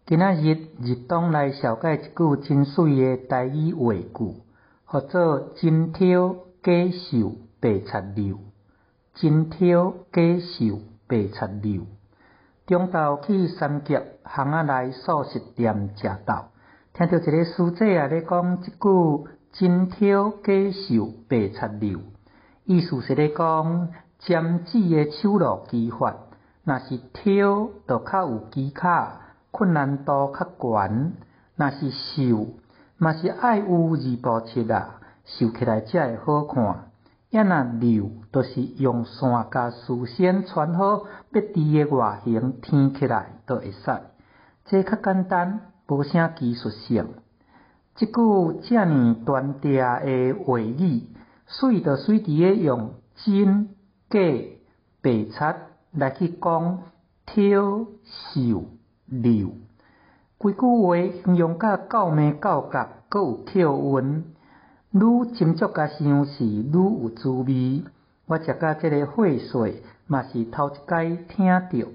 今仔日日當來紹介一句真媠的台語話句，號做真挑假秀白賊溜。真挑假秀白賊溜。中晝去三峽巷仔內素食店食晝，聽著一个師姐仔咧講這句真挑假秀白賊溜，意思是咧講針黹的手路技法，若是挑就較有技巧，困難度較懸；若是繡，嘛是愛有二步七啦，繡起來才會好看。啊若溜，就是用線共事先穿好欲織的外形添起來就會使。這較簡單，無啥技術性。這句遮爾端正的話語，媠就媠佇咧用真、假、白賊來去講挑、繡、溜。規句話形容甲夠眉夠角，閣有客韻，愈斟酌共想是愈有滋味。我食甲這个歲數，嘛是頭一擺聽著。